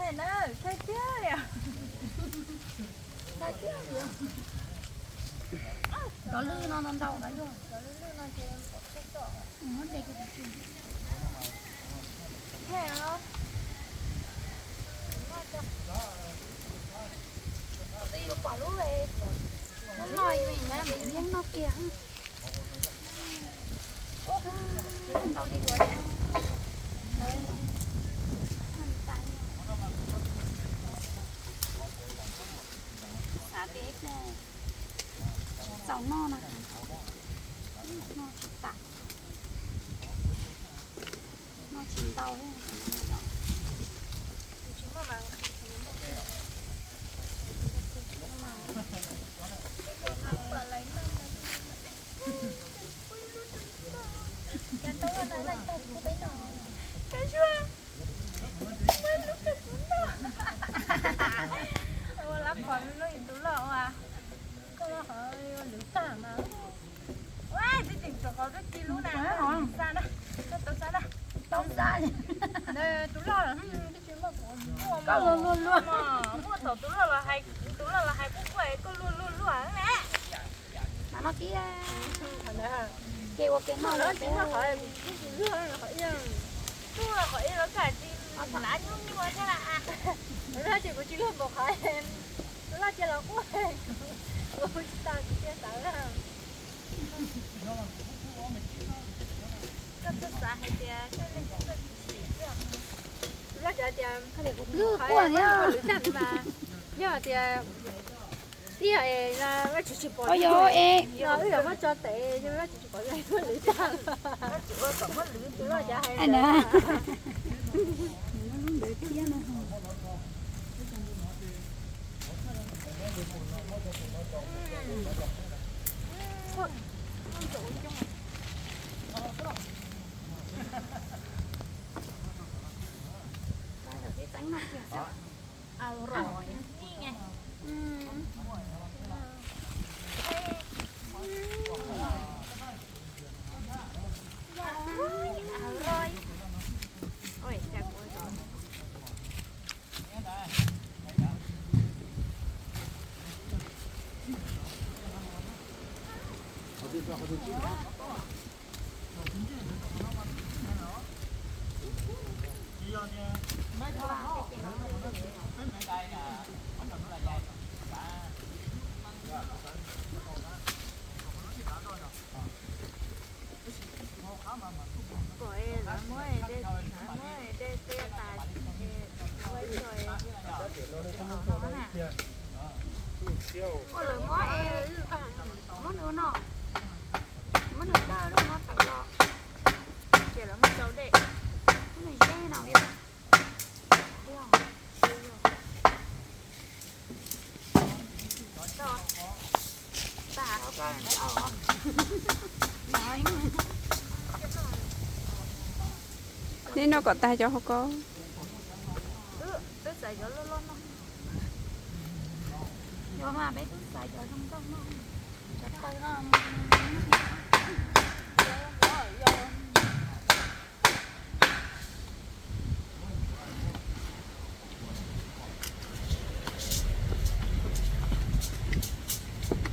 Cov lwj no ntau ntau yog. Yeeb no kiag. Xav tias txaus noj no, noj tsis tas, noj tsis ntau. Ua lab qhov lub tus loj ua, koj loj qhov lwm tag mas. Ua tib tseem rau qhov lub ci lub na, xa na, koj tau xa na, tau xa. Tus loj los, koj luag luag luag, muaj thaum tus loj los hais, tus loj los hais kuj kuj koj luag luag luag ne. Mas no kiag, ces ua ke noj los tsis noj qhov, qhov ib, qhov ib los kaj tsis lav nyuj nyuaj thiab las. Lawv ces kuv tsis luag npaum qhov, tus loj cia los quaj, kuv tsis tau kuv cia tawv na. Koj txhob xav hais tias koj leej twg koj tsis sim xwb. Tus loj cov tias, lwm tag mas, yog tias tib yog es Vajtswv tsis pom, yog wb yog muab tso tes, Vajtswv tsis pom lwm tag. Tus loj cov hais na. Ua lawm muab es, muab nws no, muab nws dawj lub no tawm los, ces lawv muab rau dej, muab nws ze no. Neb noj kom tag cov hauv ko. Peb twb xaiv cov loj loj no. Yog mas peb twb xaiv cov zoo nkauj no. Cov taw no.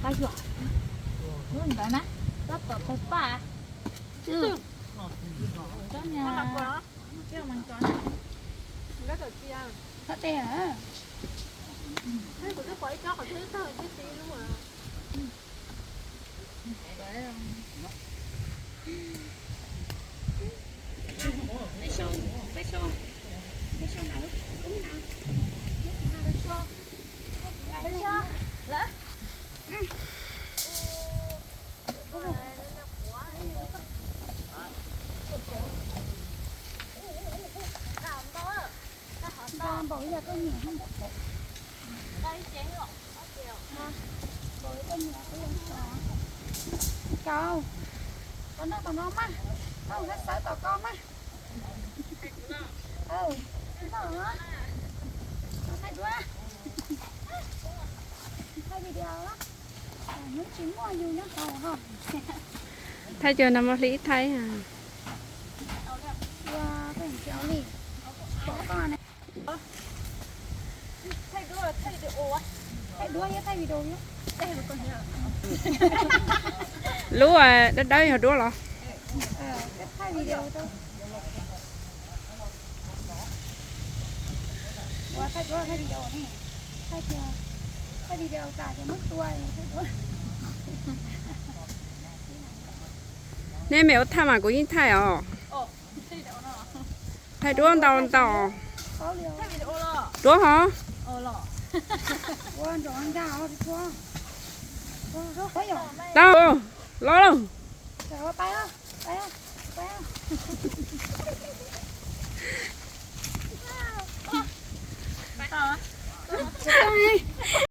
Qab yuam, lub ntawd na, tab tom tawg paj. Tsob nyuag, tsob tej. Kuv twb pom ib tsob qhov twb tawg tib si lub. Nqa npaum li yog koj nyiam. Npaum li koj nyiam. Koj, koj noj tom no mas, koj mus xawb tom koj mas. Noj, noj thaij duab, thaij video, hnub tsis muaj yus nyob hauv ho. Thaij cov no muaj hli ib thaij. Ua koj tsis ua li, pom koj ne. Lub dawb dawb yog duab los? Neb me ua thaij mas kuv yeej thaij os. Thaij duab ntau ntau. Duab hov? Tau, los lawm.